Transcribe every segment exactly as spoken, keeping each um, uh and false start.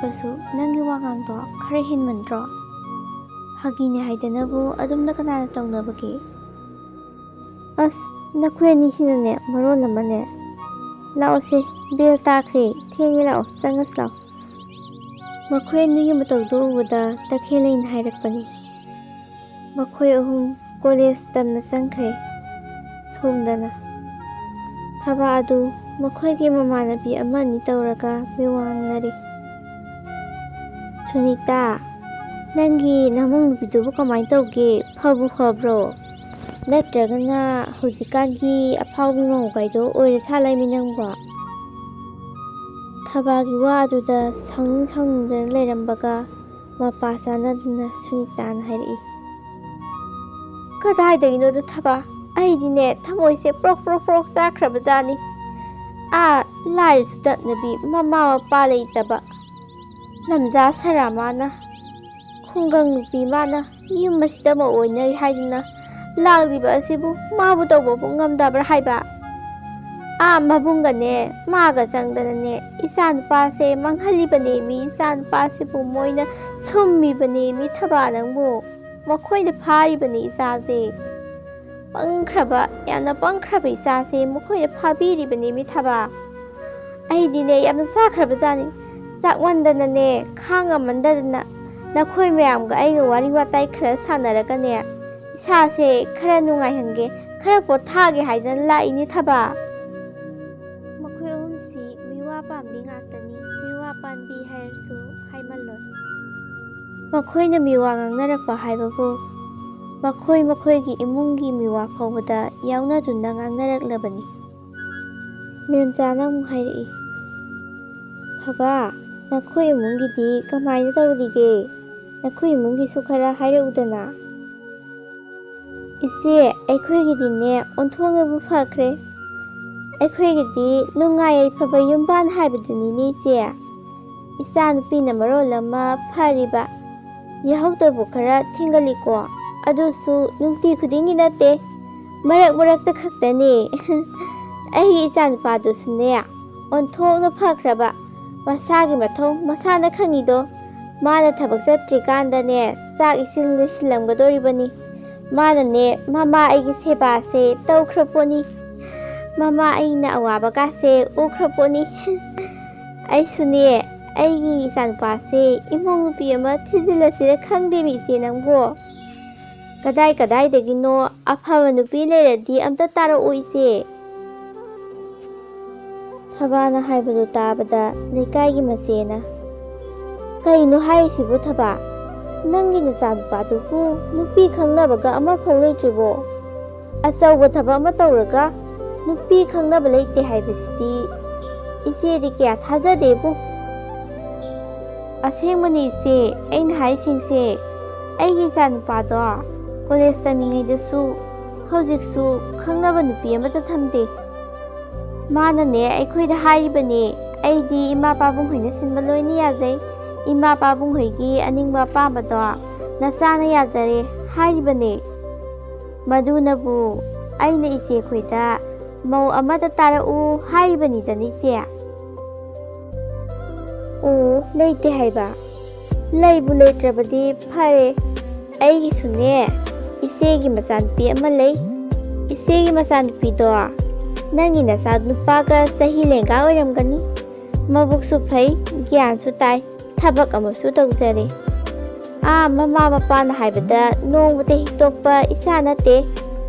ꯀꯁꯨ ꯅꯪꯒꯤ ꯋꯥꯉꯥꯡꯗꯣ ꯈꯔ ꯍꯦꯟꯃꯟꯗ꯭ꯔꯣ? ꯐꯥꯒꯤꯅꯦ ꯍꯥꯏꯗꯅꯕꯨ ꯑꯗꯨꯝꯅ ꯀꯅꯥꯅ ꯇꯧꯅꯕꯒꯦ? ꯑꯁ, ꯅꯈꯣꯏ ꯑꯅꯤꯁꯤꯅꯅꯦ ꯃꯔꯣꯟ ꯑꯃꯅꯦ꯫ ꯂꯥꯛꯑꯣꯁꯦ, ꯕꯦꯜ ꯇꯥꯈ꯭ꯔꯦ, ꯊꯦꯡꯉꯦ, ꯂꯥꯛꯑꯣ, ꯆꯪꯉꯁꯤ ꯂꯥꯛꯑꯣ꯫ ꯃꯈꯣꯏ ꯑꯅꯤꯒꯤ ꯃꯇꯧꯗꯨ ꯎꯕꯗ ꯇꯈꯦꯜ ꯂꯩꯅ ꯍꯥꯏꯔꯛꯄꯅꯤ꯫ ꯃꯈꯣꯏ ꯑꯍꯨꯝ ꯀꯣꯂꯦꯖ ꯇꯝꯅ ꯆꯪꯈ꯭ꯔꯦ꯫ ꯊꯣꯝꯗꯅ ꯊꯕꯥ ꯑꯗꯨ ꯃꯈꯣꯏꯒꯤ ꯃꯃꯥꯟꯅꯕꯤ ꯑꯃ ꯑꯅꯤ ꯇꯧꯔꯒ ꯃꯤꯋꯥ ꯉꯥꯡꯅꯔꯤ꯫ ꯁꯨꯅꯤꯇꯥ, ꯅꯪꯒꯤ ꯅꯃꯧ ꯅꯨꯄꯤꯗꯨꯕꯨ ꯀꯃꯥꯏꯅ ꯇꯧꯒꯦ? ꯐꯕꯨ ꯐꯕ꯭ꯔꯣ? ꯅꯠꯇ꯭ꯔꯒꯅ ꯍꯧꯖꯤꯛꯀꯥꯟꯒꯤ ꯑꯐꯥꯎꯕꯤ ꯃꯧꯒꯥꯏꯗꯣ ꯑꯣꯏꯔ ꯁꯥꯠꯂꯃꯤ ꯅꯪꯕꯣ? ꯊꯕꯥꯒꯤ ꯋꯥ ꯑꯗꯨꯗ ꯁꯥꯎꯅꯤꯡ ꯁꯥꯎꯅꯤꯡꯗꯅ ꯂꯩꯔꯝꯕꯒ ꯃꯄꯥ ꯆꯥꯅꯗꯨꯅ ꯁꯨꯅꯤꯇꯥꯅ ꯍꯥꯏꯔꯛꯏ꯫ ꯀꯗꯥꯏꯗꯒꯤꯅꯣꯗ ꯊꯕꯥ, ꯑꯩꯗꯤꯅꯦ ꯊꯃꯣꯏꯁꯦ ꯄ꯭ꯔꯣꯛ ꯄ꯭ꯔꯣꯛ ꯄ꯭ꯔꯣꯛ ꯆꯥꯛꯈ꯭ꯔꯕꯖꯥꯠꯅꯤ꯫ ꯑꯥ ꯂꯥꯏꯔꯁꯨ ꯇꯠꯅꯕꯤ ꯃꯃꯥ ꯃꯄꯥ ꯂꯩꯇꯕ ꯂꯝꯖꯥ ꯁꯔꯥ ꯃꯥꯅ, ꯈꯨꯡꯒꯪ ꯅꯨꯄꯤ ꯃꯥꯅ ꯌꯨꯝ ꯑꯁꯤꯗ ꯑꯃ ꯑꯣꯏꯅꯔꯤ ꯍꯥꯏꯗꯨꯅ ꯂꯥꯛꯂꯤꯕ ꯑꯁꯤꯕꯨ ꯃꯥꯕꯨ ꯇꯧꯕꯕꯨ ꯉꯝꯗꯕ꯭ꯔꯥ ꯍꯥꯏꯕ? ꯑꯥ ꯃꯕꯨꯡꯒꯅꯦ ꯃꯥꯒ ꯆꯪꯗꯅꯅꯦ ꯏꯆꯥ ꯅꯨꯄꯥꯁꯦ ꯃꯥꯡꯍꯜꯂꯤꯕꯅꯦꯃꯤ, ꯏꯆꯥ ꯅꯨꯄꯥꯁꯤꯕꯨ ꯃꯣꯏꯅ ꯁꯨꯝꯃꯤꯕꯅꯦꯃꯤ ꯊꯕꯥ ꯅꯪꯕꯨ꯫ ꯃꯈꯣꯏꯅ ꯐꯥꯔꯤꯕꯅꯤ ꯏꯆꯥꯁꯦ꯫ ꯄꯪꯈ꯭ꯔꯕ, ꯌꯥꯝꯅ ꯄꯪꯈ꯭ꯔꯕ ꯏꯆꯥꯁꯦ ꯃꯈꯣꯏꯅ ꯐꯥꯕꯤꯔꯤꯕꯅꯦꯃꯤ ꯊꯕꯥ꯫ ꯑꯩꯗꯤꯅꯦ ꯌꯥꯝꯅ ꯆꯥꯈ꯭ꯔꯕꯖꯥꯠꯅꯤ꯫ ꯆꯥꯛꯃꯟꯗꯅꯅꯦ ꯈꯥꯡꯉꯝꯃꯟꯗꯗꯅ ꯅꯈꯣꯏ ꯃꯌꯥꯝꯒ ꯑꯩꯒ ꯋꯥꯔꯤ ꯋꯥꯇꯥꯏ ꯈꯔ ꯁꯥꯟꯅꯔꯒꯅꯦ ꯏꯁꯥꯁꯦ ꯈꯔ ꯅꯨꯡꯉꯥꯏꯍꯟꯒꯦ, ꯈꯔ ꯄꯣꯊꯥꯒꯦ ꯍꯥꯏꯗꯅ ꯂꯥꯛꯏꯅꯤ ꯊꯕꯥ꯫ ꯃꯈꯣꯏ ꯑꯍꯨꯝꯁꯤ ꯃꯤꯋꯥ ꯄꯥꯝꯕꯤ ꯉꯥꯛꯇꯅꯤ, ꯃꯤꯋꯥ ꯄꯥꯝꯕꯤ ꯍꯥꯏꯔꯁꯨ ꯍꯥꯏꯃꯜꯂꯣꯏ꯫ ꯃꯈꯣꯏꯅ ꯃꯤꯋꯥ ꯉꯥꯡꯅꯔꯛꯄ ꯍꯥꯏꯕꯕꯨ ꯃꯈꯣꯏ ꯃꯈꯣꯏꯒꯤ ꯏꯃꯨꯡꯒꯤ ꯃꯤꯋꯥ ꯐꯥꯎꯕꯗ ꯌꯥꯎꯅꯗꯨꯅ ꯉꯥꯡꯅꯔꯛꯂꯕꯅꯤ꯫ ꯃꯦꯝꯆꯥꯅ ꯑꯃꯨꯛ ꯍꯥꯏꯔꯛꯏ, ꯊꯕꯥ, ꯅꯈꯣꯏ ꯏꯃꯨꯡꯒꯤꯗꯤ ꯀꯃꯥꯏꯅ ꯇꯧꯔꯤꯒꯦ? ꯅꯈꯣꯏ ꯏꯃꯨꯡꯒꯤꯁꯨ ꯈꯔ ꯍꯥꯏꯔꯛꯎꯗꯅ꯫ ꯏꯆꯦ, ꯑꯩꯈꯣꯏꯒꯤꯗꯤꯅꯦ ꯑꯣꯟꯊꯣꯛꯅꯕꯨ ꯐꯈ꯭ꯔꯦ꯫ ꯑꯩꯈꯣꯏꯒꯤꯗꯤ ꯅꯨꯡꯉꯥꯏ ꯌꯥꯏꯐꯕ ꯌꯨꯝꯕꯥꯟ ꯍꯥꯏꯕꯗꯨꯅꯤꯅꯦ ꯏꯆꯦ꯫ ꯏꯆꯥ ꯅꯨꯄꯤꯅ ꯃꯔꯣꯜ ꯑꯃ ꯐꯔꯤꯕ, ꯌꯥꯍꯧꯗꯕꯨ ꯈꯔ ꯊꯦꯡꯒꯜꯂꯤꯀꯣ, ꯑꯗꯨꯁꯨ ꯅꯨꯡꯇꯤ ꯈꯨꯗꯤꯡꯒꯤ ꯅꯠꯇꯦ, ꯃꯔꯛ ꯃꯔꯛꯇ ꯈꯛꯇꯅꯦ꯫ ꯑꯩꯒꯤ ꯏꯆꯥ ꯅꯨꯄꯥꯗꯨꯁꯨꯅꯦ ꯑꯣꯟꯊꯣꯛꯅ ꯐꯈ꯭ꯔꯕ, ꯃꯁꯥꯒꯤ ꯃꯊꯧ ꯃꯁꯥꯅ ꯈꯪꯉꯤꯗꯣ꯫ ꯃꯥꯅ ꯊꯕꯛ ꯆꯠꯇ꯭ꯔꯤꯀꯥꯟꯗꯅꯦ, ꯆꯥꯛ ꯏꯁꯤꯡ ꯂꯣꯏꯁꯤꯜꯂꯝꯒꯗꯣꯔꯤꯕꯅꯤ꯫ ꯃꯥꯅꯅꯦ, ꯃꯃꯥ ꯑꯩꯒꯤ ꯁꯦꯕꯥꯁꯦ ꯇꯧꯈ꯭ꯔ ꯄꯣꯠꯅꯤ꯫ ꯃꯃꯥ ꯑꯩꯅ ꯑꯋꯥꯕꯒꯥꯁꯦ ꯎꯈ꯭ꯔ ꯄꯣꯠꯅꯤ꯫ ꯑꯩꯁꯨꯅꯦ, ꯑꯩꯒꯤ ꯏꯆꯥꯅꯨꯄꯥꯁꯦ ꯏꯃꯧ ꯅꯨꯄꯤ ꯑꯃ ꯊꯤꯖꯤꯜꯂꯁꯤꯔ ꯈꯪꯗꯦꯃꯤ ꯏꯆꯦ ꯅꯪꯕꯣ꯫ ꯀꯗꯥꯏ ꯀꯗꯥꯏꯗꯒꯤꯅꯣ ꯑꯐꯕ ꯅꯨꯄꯤ ꯂꯩꯔꯗꯤ ꯑꯝꯇ ꯇꯥꯔꯛꯑꯣ ꯏꯆꯦ꯫ ꯊꯕꯥꯅ ꯍꯥꯏꯕꯗꯨ ꯇꯥꯕꯗ ꯂꯩꯀꯥꯏꯒꯤ ꯃꯆꯦꯅ, "ꯀꯩꯅꯣ ꯍꯥꯏꯔꯤꯁꯤꯕꯨ ꯊꯕꯥ? ꯅꯪꯒꯤ ꯅꯆꯥꯅꯨꯄꯥꯗꯨꯕꯨ ꯅꯨꯄꯤ ꯈꯪꯅꯕꯒ ꯑꯃꯐꯥꯎ ꯂꯩꯇ꯭ꯔꯤꯕꯣ? ꯑꯆꯧꯕ ꯊꯕꯛ ꯑꯃ ꯇꯧꯔꯒ ꯅꯨꯄꯤ ꯈꯪꯅꯕ ꯂꯩꯇꯦ ꯍꯥꯏꯕꯁꯤꯗꯤ ꯏꯆꯦꯗꯤ ꯀꯌꯥ ꯊꯥꯖꯗꯦꯕꯨ꯫" "ꯑꯁꯦꯡꯕꯅꯤ ꯏꯆꯦ, ꯑꯩꯅ ꯍꯥꯏꯁꯤꯡꯁꯦ꯫ ꯑꯩꯒꯤ ꯏꯆꯥꯅꯨꯄꯥꯗꯣ ꯀꯣꯂꯦꯖ ꯇꯝꯃꯤꯉꯩꯗꯁꯨ ꯍꯧꯖꯤꯛꯁꯨ ꯈꯪꯅꯕ ꯅꯨꯄꯤ ꯑꯃꯠꯇ ꯊꯝꯗꯦ꯫ ꯃꯥꯅꯅꯦ ꯑꯩꯈꯣꯏꯗ ꯍꯥꯏꯔꯤꯕꯅꯦ, ꯑꯩꯗꯤ ꯏꯃꯥ ꯄꯥꯕꯨꯡ ꯍꯣꯏꯅ ꯁꯤꯟꯕ ꯂꯣꯏꯅ ꯌꯥꯖꯩ, ꯏꯃꯥ ꯄꯥꯕꯨꯡ ꯍꯣꯏꯒꯤ ꯑꯅꯤꯡꯕ ꯑꯄꯥꯝꯕꯗꯣ ꯅꯆꯥꯅ ꯌꯥꯖꯔꯦ ꯍꯥꯏꯔꯤꯕꯅꯦ꯫ ꯃꯗꯨꯅꯕꯨ ꯑꯩꯅ ꯏꯆꯦ ꯈꯣꯏꯗ ꯃꯧ ꯑꯃꯗ ꯇꯥꯔꯛꯎ ꯍꯥꯏꯔꯤꯕꯅꯤꯗꯅ ꯏꯆꯦ꯫" "ꯑꯣ, ꯂꯩꯇꯦ ꯍꯥꯏꯕ? ꯂꯩꯕꯨ ꯂꯩꯇ꯭ꯔꯕꯗꯤ ꯐꯔꯦ꯫ ꯑꯩꯒꯤꯁꯨꯅꯦ, ꯏꯆꯦꯒꯤ ꯃꯆꯥꯅꯨꯄꯤ ꯑꯃ ꯂꯩ꯫ ꯏꯆꯦꯒꯤ ꯃꯆꯥꯅꯨꯄꯤꯗꯣ ꯅꯪꯒꯤ ꯅꯆꯥꯅꯨꯄꯥꯒ ꯆꯍꯤ ꯂꯦꯡꯒꯥ ꯑꯣꯏꯔꯝꯒꯅꯤ꯫ ꯃꯕꯨꯛꯁꯨ ꯐꯩ, ꯒ꯭ꯌꯥꯟꯁꯨ ꯇꯥꯏ, ꯊꯕꯛ ꯑꯃꯁꯨ ꯇꯧꯖꯔꯦ꯫ ꯑꯥ, ꯃꯃꯥ ꯃꯄꯥꯅ ꯍꯥꯏꯕꯗ ꯅꯣꯡꯃꯇ ꯍꯤꯛꯇꯣꯛꯄ ꯏꯆꯥ ꯅꯠꯇꯦ꯫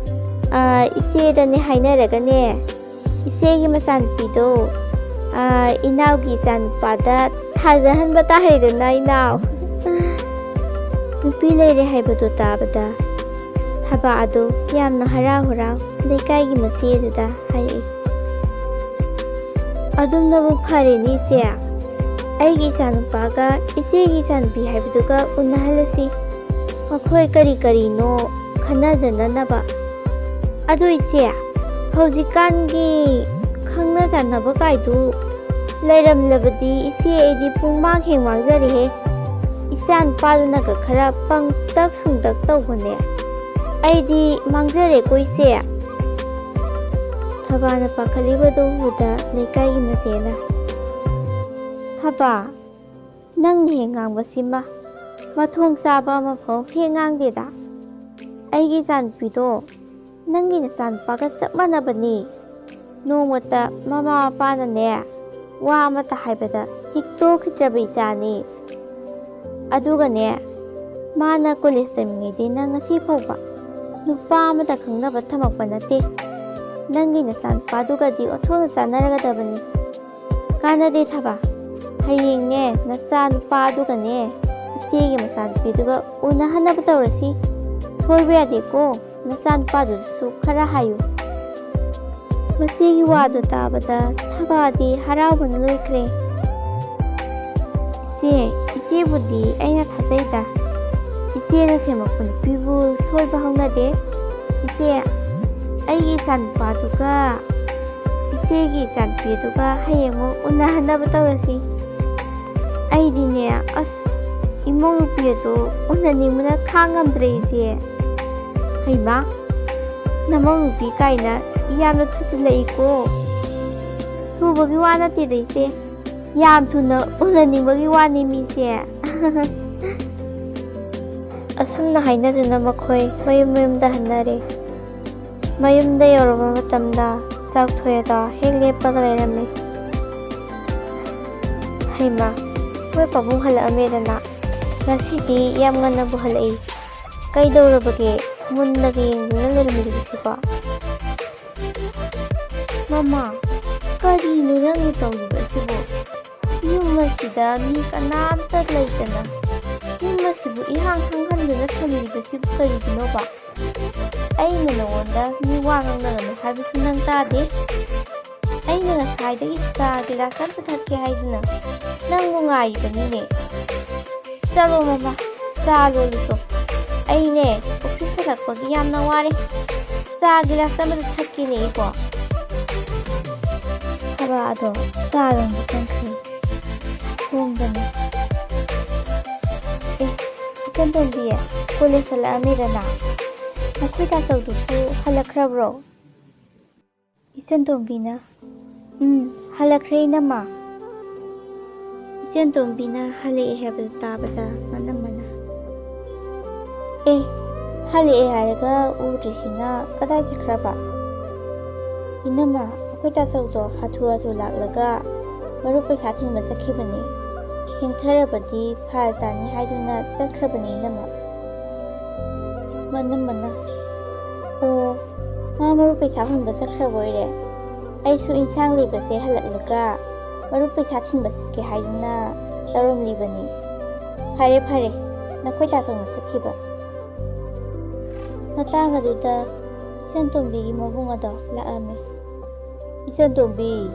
ꯑꯥ, ꯏꯆꯦꯗꯅꯦ ꯍꯥꯏꯅꯔꯒꯅꯦ, ꯏꯆꯦꯒꯤ ꯃꯆꯥꯅꯨꯄꯤꯗꯣ, ꯑꯥ, ꯏꯅꯥꯎꯒꯤ ꯏꯆꯥꯅꯨꯄꯥꯗ ꯊꯥꯖꯍꯟꯕ ꯇꯥꯔꯦꯗꯅ, ꯏꯅꯥꯎ꯫" ꯅꯨꯄꯤ ꯂꯩꯔꯦ ꯍꯥꯏꯕꯗꯨ ꯇꯥꯕꯗ ꯊꯕꯥꯗꯣ ꯌꯥꯝꯅ ꯍꯔꯥꯎ ꯍꯔꯥꯎ ꯂꯩꯀꯥꯏꯒꯤ ꯃꯆꯦ ꯑꯗꯨꯗ ꯍꯥꯏꯔꯛꯏ꯫ "ꯑꯗꯨꯝꯅꯕꯨ ꯐꯔꯦꯅꯦ ꯏꯆꯦ꯫ ꯑꯩꯒꯤ ꯏꯆꯥꯅꯨꯄꯥꯒ ꯏꯆꯦꯒꯤ ꯏꯆꯥꯅꯨꯄꯤ ꯍꯥꯏꯕꯗꯨꯒ ꯎꯅꯍꯜꯂꯁꯤ꯫ ꯃꯈꯣꯏ ꯀꯔꯤ ꯀꯔꯤꯅꯣ ꯈꯟꯅꯖꯅꯅꯕ꯫ ꯑꯗꯨ ꯏꯆꯦ, ꯍꯧꯖꯤꯛꯀꯥꯟꯒꯤ ꯈꯪꯅ ꯆꯥꯟꯅꯕ ꯀꯥꯏꯗꯨ ꯂꯩꯔꯝꯂꯕꯗꯤ ꯏꯆꯦ, ꯑꯩꯗꯤ ꯄꯨꯡꯃꯥꯡ ꯍꯦꯛ ꯃꯥꯡꯖꯔꯦꯍꯦ꯫ ꯏꯆꯥ ꯅꯨꯄꯥꯗꯨꯅꯒ ꯈꯔ ꯄꯪꯇꯛ ꯁꯨꯡꯇꯛ ꯇꯧꯕꯅꯦ꯫ ꯑꯩꯗꯤ ꯃꯥꯡꯖꯔꯦꯀꯣ ꯏꯆꯦ꯫" ꯊꯕꯥꯅ ꯄꯥꯈꯠꯂꯤꯕꯗꯨ ꯎꯕꯗ ꯂꯩꯀꯥꯏꯒꯤ ꯃꯆꯦꯅ, ꯍꯕ, ꯅꯪꯅ ꯍꯦꯛ ꯉꯥꯡꯕꯁꯤꯃ ꯃꯊꯣꯡ ꯆꯥꯕ ꯑꯃꯐꯥꯎ ꯍꯦꯛ ꯉꯥꯡꯗꯦꯗ꯫ ꯑꯩꯒꯤ ꯏꯆꯥꯅꯨꯄꯤꯗꯣ ꯅꯪꯒꯤ ꯅꯆꯥꯅꯨꯄꯥꯒ ꯆꯞ ꯃꯥꯟꯅꯕꯅꯤ꯫ ꯅꯣꯡꯃꯇ ꯃꯃꯥ ꯃꯄꯥꯅꯅꯦ ꯋꯥ ꯑꯃꯠꯇ ꯍꯥꯏꯕꯗ ꯍꯤꯛꯇꯣꯛꯈꯤꯗ꯭ꯔꯕ ꯏꯆꯥꯅꯤ꯫ ꯑꯗꯨꯒꯅꯦ, ꯃꯥꯅ ꯀꯣꯂꯦꯖ ꯇꯝꯃꯤꯉꯩꯗꯤ ꯅꯪ ꯉꯁꯤ ꯐꯥꯎꯕ ꯅꯨꯄꯥ ꯑꯃꯠꯇ ꯈꯪꯅꯕ ꯊꯝꯃꯛꯄ ꯅꯠꯇꯦ꯫ ꯅꯪꯒꯤ ꯅꯆꯥꯅꯨꯄꯥꯗꯨꯒꯗꯤ ꯑꯣꯟꯊꯣꯛꯅ ꯆꯥꯟꯅꯔꯒꯗꯕꯅꯤ꯫ ꯀꯥꯟꯅꯗꯦ ꯊꯕ꯫ ꯍꯌꯦꯡꯅꯦ ꯅꯆꯥ ꯅꯨꯄꯥꯗꯨꯒꯅꯦ ꯏꯆꯦꯒꯤ ꯃꯆꯥꯅꯨꯄꯤꯗꯨꯒ ꯎꯅꯍꯟꯅꯕ ꯇꯧꯔꯁꯤ꯫ ꯁꯣꯏꯕ ꯌꯥꯗꯦꯀꯣ꯫ ꯅꯆꯥ ꯅꯨꯄꯥꯗꯨꯗꯁꯨ ꯈꯔ ꯍꯥꯏꯌꯨ꯫ ꯃꯁꯤꯒꯤ ꯋꯥꯗꯨ ꯇꯥꯕꯗ ꯊꯕꯥꯗꯤ ꯍꯔꯥꯎꯕꯅ ꯂꯣꯏꯈ꯭ꯔꯦ꯫ ꯏꯆꯦ, ꯏꯆꯦꯕꯨꯗꯤ ꯑꯩꯅ ꯊꯥꯖꯩꯗ꯫ ꯏꯆꯦꯅ ꯁꯦꯝꯃꯛꯄ ꯅꯨꯄꯤꯕꯨ ꯁꯣꯏꯕ ꯍꯧꯅꯗꯦ꯫ ꯏꯆꯦ, ꯑꯩꯒꯤ ꯏꯆꯥꯅꯨꯄꯥꯗꯨꯒ ꯏꯆꯦꯒꯤ ꯏꯆꯥꯅꯨꯄꯤꯗꯨꯒ ꯍꯌꯦꯡꯃꯨꯛ ꯎꯅꯍꯟꯅꯕ ꯇꯧꯔꯁꯤ꯫ ꯑꯩꯗꯤꯅꯦ, ꯑꯁ, ꯏꯃꯧ ꯅꯨꯄꯤ ꯑꯗꯨ ꯎꯅꯅꯤꯡꯕꯅ ꯈꯥꯡ ꯉꯝꯗ꯭ꯔꯦ ꯏꯆꯦ꯫ ꯍꯩꯃꯥ, ꯅꯃꯧ ꯅꯨꯄꯤ ꯀꯥꯏꯅ ꯌꯥꯝꯅ ꯊꯨꯖꯤꯜꯂꯛꯏꯀꯣ꯫ ꯊꯨꯕꯒꯤ ꯋꯥ ꯅꯠꯇꯦꯗ ꯏꯆꯦ, ꯌꯥꯝ ꯊꯨꯅ ꯎꯅꯅꯤꯡꯕꯒꯤ ꯋꯥꯅꯤ ꯃꯤꯁꯦ꯫ ꯑꯁꯨꯝꯅ ꯍꯥꯏꯅꯗꯨꯅ ꯃꯈꯣꯏ ꯃꯌꯨꯝ ꯃꯌꯨꯝꯗ ꯍꯟꯅꯔꯦ꯫ ꯃꯌꯨꯝꯗ ꯌꯧꯔꯕ ꯃꯇꯝꯗ ꯆꯥꯛ ꯊꯣꯌꯥꯗꯣ ꯍꯦꯛ ꯂꯦꯞꯄꯒ ꯂꯩꯔꯝꯃꯤ꯫ ꯍꯩꯃꯥ, ꯃꯣꯏ ꯄꯥꯕꯨꯡ ꯍꯜꯂꯛꯑꯝꯃꯦꯗꯅ꯫ ꯉꯁꯤꯗꯤ ꯌꯥꯝ ꯉꯟꯅꯕꯨ ꯍꯜꯂꯛꯏ꯫ ꯀꯩꯗꯧꯔꯕꯒꯦ? ꯃꯨꯟꯅꯒ ꯌꯦꯡꯗꯨꯅ ꯂꯩꯔꯝꯂꯤꯕꯁꯤꯕꯣ? ꯃꯃꯥ, ꯀꯔꯤꯅꯣ ꯅꯪꯅ ꯇꯧꯔꯤꯕꯁꯤꯕꯣ? ꯌꯨꯝ ꯑꯁꯤꯗ ꯃꯤ ꯀꯅꯥꯝꯇ ꯂꯩꯇꯅ ꯌꯨꯝ ꯑꯁꯤꯕꯨ ꯏꯍꯥꯡ ꯍꯥꯡꯍꯟꯗꯨꯅ ꯊꯝꯂꯤꯕꯁꯤꯕꯨ ꯀꯔꯤꯒꯤꯅꯣꯕ? ꯑꯩꯅ ꯅꯉꯣꯟꯗ ꯃꯤ ꯋꯥ ꯉꯥꯡꯅꯒꯅꯨ ꯍꯥꯏꯕꯁꯨ ꯅꯪ ꯇꯥꯗꯦ꯫ ꯑꯩꯅ ꯉꯁꯥꯏꯗꯒꯤ ꯆꯥ ꯒꯤꯂꯥꯁ ꯑꯝꯇ ꯊꯛꯀꯦ ꯍꯥꯏꯗꯨꯅ ꯅꯪꯕꯨ ꯉꯥꯏꯔꯤꯕꯅꯤꯅꯦ꯫ ꯆꯠꯂꯣ ꯃꯃꯥ, ꯆꯥ ꯂꯣꯜꯂꯨꯆꯣ꯫ ꯑꯩꯅꯦ, ꯑꯣꯐꯤꯁ ꯍꯜꯂꯛꯄꯒꯤ ꯌꯥꯝꯅ ꯋꯥꯔꯦ꯫ ꯆꯥ ꯒꯤꯂꯥꯁ ꯑꯃꯇ ꯊꯛꯀꯦꯅꯦ ꯑꯩꯕꯣ꯫ ꯊꯕꯥꯗꯣ ꯆꯥ ꯂꯣꯟꯕ ꯆꯪꯈ꯭ꯔꯦ꯫ ꯊꯣꯡꯗꯅꯦ꯫ ꯑꯦ, ꯏꯆꯟꯇꯣꯝꯕꯤ, ꯀꯣꯂꯦꯖ ꯍꯜꯂꯛꯑꯝꯃꯤꯔꯅ? ꯅꯈꯣꯏ ꯇꯥꯆꯧꯗꯨꯕꯨ ꯍꯜꯂꯛꯈ꯭ꯔꯕ꯭ꯔꯣ? ꯏꯆꯟꯇꯣꯝꯕꯤꯅ, "ꯎꯝ, ꯍꯜꯂꯛꯈ꯭ꯔꯦ ꯏꯅꯝꯃ꯫ ꯏꯆꯟꯇꯣꯝꯕꯤꯅ ꯍꯜꯂꯛꯑꯦ ꯍꯥꯏꯕꯗꯨ ꯇꯥꯕꯗ ꯃꯅꯝꯃꯅ, "ꯑꯦ, ꯍꯜꯂꯛꯑꯦ ꯍꯥꯏꯔꯒ ꯎꯗ꯭ꯔꯤꯁꯤꯅ ꯀꯗꯥꯏ ꯆꯠꯈ꯭ꯔꯕ? ꯏꯅꯝꯃ, ꯑꯩꯈꯣꯏ ꯇꯥꯆꯧꯗꯣ ꯍꯥꯊꯨ ꯍꯥꯊꯨ ꯂꯥꯛꯂꯒ ꯃꯔꯨꯞ ꯄꯩꯁꯥ ꯊꯤꯟꯕ ꯆꯠꯈꯤꯕꯅꯤ꯫ ꯊꯦꯡꯊꯔꯕꯗꯤ ꯐꯥꯏꯜ ꯇꯥꯅꯤ ꯍꯥꯏꯗꯨꯅ ꯆꯠꯈ꯭ꯔꯕꯅꯤ ꯏꯅꯝꯃ꯫" ꯃꯅꯝꯃꯅ, "ꯑꯣ, ꯃꯥ ꯃꯔꯨꯞ ꯄꯩꯁꯥ ꯍꯨꯟꯕ ꯆꯠꯈ꯭ꯔꯕ ꯑꯣꯏꯔꯦ꯫ ꯑꯩꯁꯨ ꯏꯟꯁꯥꯡ ꯂꯩꯕꯁꯦ ꯍꯜꯂꯛꯂꯒ ꯃꯔꯨꯞ ꯄꯩꯁꯥ ꯊꯤꯟꯕ ꯆꯠꯀꯦ ꯍꯥꯏꯗꯨꯅ ꯇꯧꯔꯝꯂꯤꯕꯅꯤ꯫ ꯐꯔꯦ, ꯐꯔꯦ, ꯅꯈꯣꯏ ꯇꯥꯆꯧꯅ ꯆꯠꯈꯤꯕ꯫" ꯃꯇꯥꯡ ꯑꯗꯨꯗ ꯏꯆꯟꯇꯣꯝꯕꯤꯒꯤ ꯃꯕꯨꯡ ꯑꯗꯣ ꯂꯥꯛꯑꯝꯃꯤ꯫ "ꯏꯆꯟꯇꯣꯝꯕꯤ,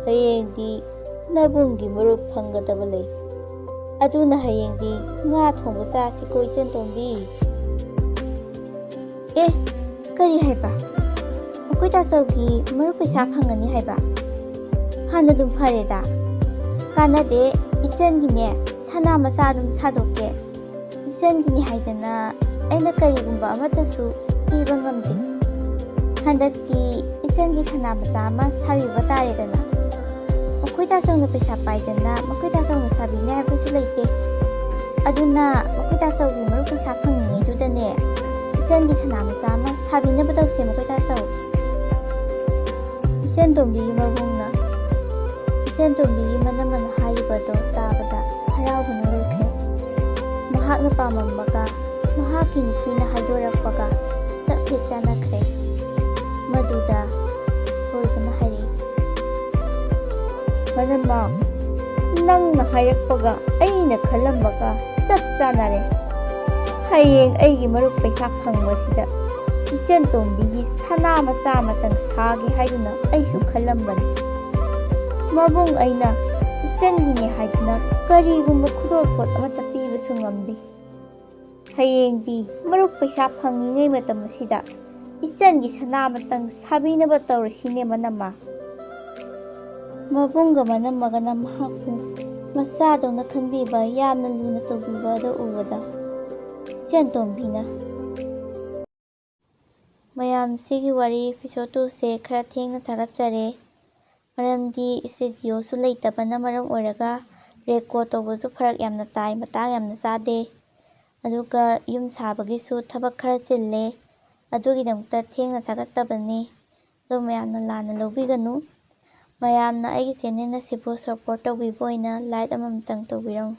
ꯍꯌꯦꯡꯗꯤ ꯅꯕꯨꯡꯒꯤ ꯃꯔꯨꯞ ꯐꯪꯒꯗꯕ ꯂꯩ꯫ ꯑꯗꯨꯅ ꯍꯌꯦꯡꯗꯤ ꯉꯥ ꯊꯣꯡꯕ ꯆꯥꯁꯤꯀꯣ ꯏꯆꯟꯇꯣꯝꯕꯤ꯫" "ꯑꯦ, ꯀꯔꯤ ꯍꯥꯏꯕ? ꯑꯩꯈꯣꯏ ꯇꯥꯆꯧꯒꯤ ꯃꯔꯨꯞ ꯄꯩꯁꯥ ꯐꯪꯒꯅꯤ ꯍꯥꯏꯕ? ꯍꯥꯟꯅ ꯑꯗꯨꯝ ꯐꯔꯦꯗ꯫ ꯀꯥꯟꯅꯗꯦ, ꯏꯆꯟꯒꯤꯅꯦ ꯁꯅꯥ ꯃꯆꯥ ꯑꯗꯨꯝ ꯁꯥꯗꯣꯛꯀꯦ꯫ ꯏꯆꯟꯒꯤꯅꯤ ꯍꯥꯏꯗꯅ ꯑꯩꯅ ꯀꯔꯤꯒꯨꯝꯕ ꯑꯃꯠꯇꯁꯨ ꯄꯤꯕ ꯉꯝꯗꯦ꯫ ꯍꯟꯗꯛꯇꯤ ꯏꯆꯟꯒꯤ ꯁꯅꯥ ꯃꯆꯥ ꯑꯃ ꯁꯥꯕꯤꯕ ꯇꯥꯔꯦꯗꯅ꯫ ꯃꯈꯣꯏ ꯇꯥꯆꯧꯅ ꯄꯩꯁꯥ ꯄꯥꯏꯗꯅ ꯃꯈꯣꯏ ꯇꯥꯆꯧꯅ ꯁꯥꯕꯤꯅꯤ ꯍꯥꯏꯕꯁꯨ ꯂꯩꯇꯦ꯫ ꯑꯗꯨꯅ ꯃꯈꯣꯏ ꯇꯥꯆꯧꯒꯤ ꯃꯔꯨꯞ ꯄꯩꯁꯥ ꯐꯪꯉꯤꯉꯩꯗꯨꯗꯅꯦ, ꯏꯆꯟꯒꯤ ꯁꯅꯥ ꯃꯆꯥ ꯑꯃ ꯁꯥꯕꯤꯅꯕ ꯇꯧꯁꯦ ꯃꯈꯣꯏ ꯇꯥꯆꯧ꯫" ꯏꯆꯟꯇꯣꯝꯕꯤꯒꯤ ꯃꯕꯨꯡꯅ ꯏꯆꯟꯇꯣꯝꯕꯤꯒꯤ ꯃꯅꯝꯃꯅ ꯍꯥꯏꯔꯤꯕꯗꯣ ꯇꯥꯕꯗ ꯍꯔꯥꯎꯕꯅ ꯂꯣꯏꯈ꯭ꯔꯦ꯫ ꯃꯍꯥꯛꯅ ꯄꯥꯝꯃꯝꯕꯒ ꯃꯍꯥꯛꯀꯤ ꯅꯨꯄꯤꯅ ꯍꯥꯏꯗꯣꯔꯛꯄꯒ ꯆꯞ ꯍꯦꯛ ꯆꯥꯟꯅꯈ꯭ꯔꯦ꯫ ꯃꯗꯨꯗ ꯊꯣꯏꯕꯅ ꯍꯥꯏꯔꯛꯏ, "ꯃꯅꯝꯃ, ꯅꯪꯅ ꯍꯥꯏꯔꯛꯄꯒ ꯑꯩꯅ ꯈꯜꯂꯝꯕꯒ ꯆꯞ ꯆꯥꯟꯅꯔꯦ꯫ ꯍꯌꯦꯡ ꯑꯩꯒꯤ ꯃꯔꯨꯞ ꯄꯩꯁꯥ ꯐꯪꯕꯁꯤꯗ ꯏꯆꯟꯇꯣꯝꯕꯤꯒꯤ ꯁꯅꯥ ꯃꯆꯥ ꯑꯃꯇꯪ ꯁꯥꯒꯦ ꯍꯥꯏꯗꯨꯅ ꯑꯩꯁꯨ ꯈꯜꯂꯝꯕꯅꯤ꯫ ꯃꯕꯨꯡ ꯑꯩꯅ ꯏꯆꯟꯒꯤꯅꯦ ꯍꯥꯏꯗꯨꯅ ꯀꯔꯤꯒꯨꯝꯕ ꯈꯨꯗꯣꯜꯄꯣꯠ ꯑꯃꯠꯇ ꯄꯤꯕꯁꯨ ꯉꯝꯗꯦ꯫ ꯍꯌꯦꯡꯗꯤ ꯃꯔꯨꯞ ꯄꯩꯁꯥ ꯐꯪꯉꯤꯉꯩ ꯃꯇꯝ ꯑꯁꯤꯗ ꯏꯆꯟꯒꯤ ꯁꯅꯥ ꯑꯃꯇꯪ ꯁꯥꯕꯤꯅꯕ ꯇꯧꯔꯁꯤꯅꯦ ꯃꯅꯝꯃ꯫" ꯃꯕꯨꯡꯒ ꯃꯅꯝꯃꯒꯅ ꯃꯍꯥꯛꯄꯨ ꯃꯆꯥꯗꯧꯅ ꯈꯟꯕꯤꯕ, ꯌꯥꯝꯅ ꯂꯨꯅ ꯇꯧꯕꯤꯕ ꯑꯗꯨ ꯎꯕꯗ ꯏꯆꯟꯇꯣꯝꯕꯤꯅ, ꯃꯌꯥꯝ, ꯁꯤꯒꯤ ꯋꯥꯔꯤ episode two ꯁꯦ ꯈꯔ ꯊꯦꯡꯅ ꯊꯥꯒꯠꯆꯔꯦ꯫ ꯃꯔꯝꯗꯤ studio ꯁꯨ ꯂꯩꯇꯕꯅ ꯃꯔꯝ ꯑꯣꯏꯔꯒ ꯔꯦꯀꯣꯔꯗ ꯇꯧꯕꯁꯨ ꯐꯔꯛ ꯌꯥꯝꯅ ꯇꯥꯏ, ꯃꯇꯥꯡ ꯌꯥꯝꯅ ꯆꯥꯗꯦ꯫ ꯑꯗꯨꯒ ꯌꯨꯝ ꯁꯥꯕꯒꯤꯁꯨ ꯊꯕꯛ ꯈꯔ ꯆꯤꯜꯂꯦ꯫ ꯑꯗꯨꯒꯤꯗꯃꯛꯇ ꯊꯦꯡꯅ ꯆꯥꯒꯠꯇꯕꯅꯤ꯫ ꯑꯗꯨ ꯃꯌꯥꯝꯅ ꯂꯥꯟꯅ ꯂꯧꯕꯤꯒꯅꯨ꯫ ꯃꯌꯥꯝꯅ ꯑꯩꯒꯤ ꯆꯦꯅꯦꯜ ꯑꯁꯤꯕꯨ ꯁꯞꯄꯣꯔꯠ ꯇꯧꯕꯤꯕ ꯑꯣꯏꯅ ꯂꯥꯏꯛ ꯑꯃꯃꯝꯇꯪ ꯇꯧꯕꯤꯔꯝꯃꯨ꯫